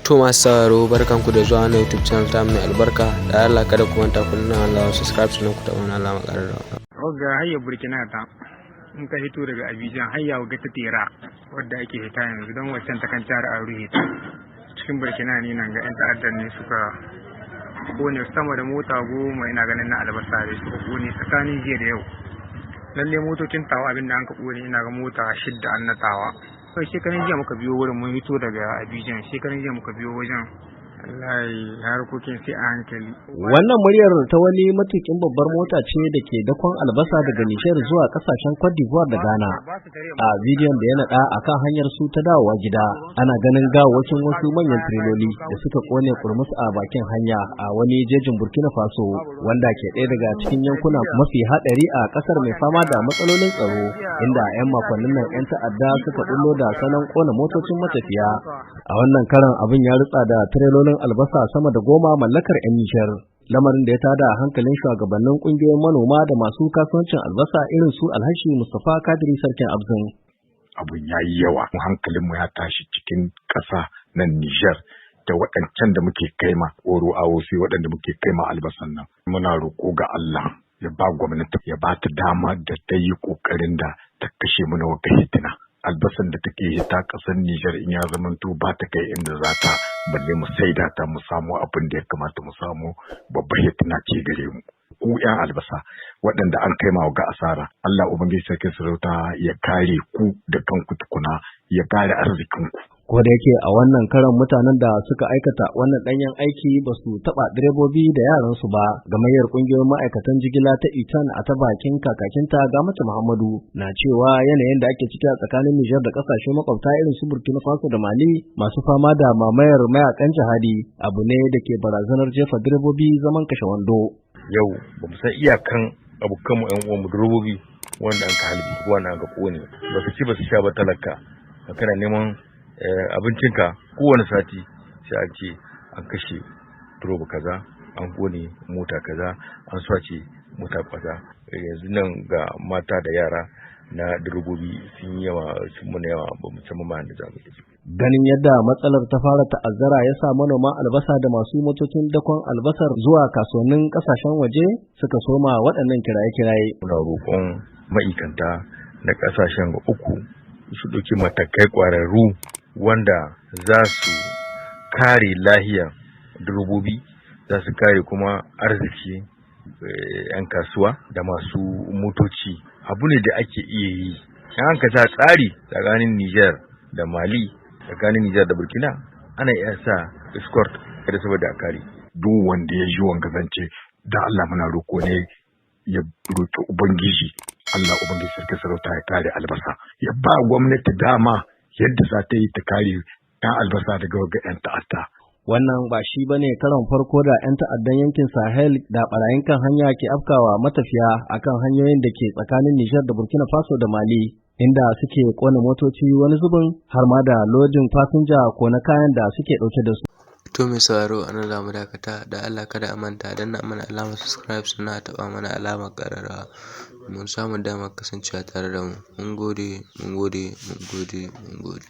To masu sauraro, barkanku da zuwa wannan YouTube channel ta mai albarka. Da Allah kada ku manta ku danna alamar subscribe, sannan ku taɓa wannan alamar ƙararrawa. Wagga hayya Burkina ta in ka hito daga Abidjan, hayya ga ta tera wadda ake hita yanzu, don waccan ta kan tara an ruhe ta. Cikin Burkina ne nan ga 'yan ta'addan ne suka kone sama da mota 10, ina ganin na albasa da suka kone tsakanin jiya da yau. Lalle motocin Tawa, abin da an ka kone, ina ga mota shidda an na Tawa. Shekaran jiya muka biyo wurin, mun hito daga Abidjan, shekaran jiya muka biyo wajen. Wallahi harkokin sai a hankali. Wannan muryar ta wani matukin babbar mota ce da ke dakon albasa daga Nijar zuwa kasashen Cote d'Ivoire da Ghana. A bidiyon da ya naɗa a kan hanyar su ta dawowa gida, ana ganin gawawwakin wasu manyan tireloli da suka kone kurmus a bakin hanya a wani jejin Burkina Faso, wanda ke ɗaya daga cikin yankuna mafi haɗari a ƙasar mai fama da matsalolin tsaro, inda 'yan makonnin nan 'yan ta'adda suka bullo da salon kona motocin matafiya. A wannan karan abin ya rutsa da tirelolin albasa sama da 10 mallakar 'yan Nijar. Lamarin da ya tada hankalin shugabannin kungiyoyin manoma da masu kasuwancin albasa irin su Alhaji Mustapha Kadiri Sarkin Abzin. Abun ya yi yawa, hankalinmu ya tashi cikin ƙasa nan Nijar da waɗancan da muke kaima oro awo, sai waɗanda muke kaima albasan nan. Muna roƙo ga Allah ya ba gwamnati, ya ba ta dama da ta yi ƙoƙarin da ta kashe mana wata hitina. Albasan da take hita ƙasar Nijar, in ya zamanto ba ta kai inda za ta, balle mu saida ta mu samu abin da ya kamata mu samu, babbar hitina ce gare mu. Ku 'yan albasa waɗanda an kai ma ga asara, Allah Ubangiji Sarkin Sarauta ya kare ku da kanku tukuna, ya kare arzikinku. Ko da yake a wannan karan mutanen da suka aikata wannan ɗanyen aiki ba su taɓa direbobi da yaransu ba, gamayyar ƙungiyoyin ma'aikatan jigila ta Itan a ta bakin kakakinta Gamatu Muhammadu na cewa yanayin da ake ciki a tsakanin Nijar da ƙasashe makwabta irin su Burkina Faso da Mali masu fama da mamayar mayakan jihadi abu ne da ke barazanar jefa direbobi zaman kashe wando. Yau ba mu san iyakan abokanmu, 'yan uwanmu direbobi wanda an ka halbi, wanda an ka kone, ba su ci ba su sha ba. Talaka kana neman abincinka, kowane sati sai an ce an kashe direba kaza, an kone mota kaza, an sace mota kaza. Yanzu nan ga mata da yara na direbobi sun yawa, sun muna yawa, ba mu san ma da zamu yi. Ganin yadda matsalar ta fara ta'azzara ya sa manoma albasa da masu motocin dakon albasar zuwa kasuwannin kasashen waje suka soma waɗannan kiraye-kiraye. Muna roƙon ma'aikanta na ƙasashen uku su ɗauki matakai ƙwararru wanda za su kare lahiyar direbobi, za su kare kuma arziki 'yan kasuwa da masu motoci. Abu ne da ake iya yi in an ka sa tsari tsakanin Niger da Mali, tsakanin Niger da Burkina, ana iya sa escort da saboda a kare. Duk wanda ya ji wanga zance, da Allah muna roko ne ya roƙi Ubangiji Allah, Ubangiji Sarki Sarauta ya kare albasa, ya ba gwamnati dama yadda za ta yi ta kare 'yan albasa daga ga 'yan ta'adda. Wannan ba shi ba ne karon farko da 'yan ta'addan yankin Sahel da barayin kan hanya ke afkawa matafiya akan hanyoyin da ke tsakanin Nijar da Burkina Faso da Mali, inda suke kona motoci, wani zubin har ma da lodin fasinja ko na kayan da suke ɗauke da su. To mai sauraro, a nan za mu dakata. Da Allah kada a manta danna mana alamar subscribe, sannan a taɓa mana alamar ƙararrawa domin samun damar kasancewa tare da mu. Mun gode, mun gode, mun gode, mun gode.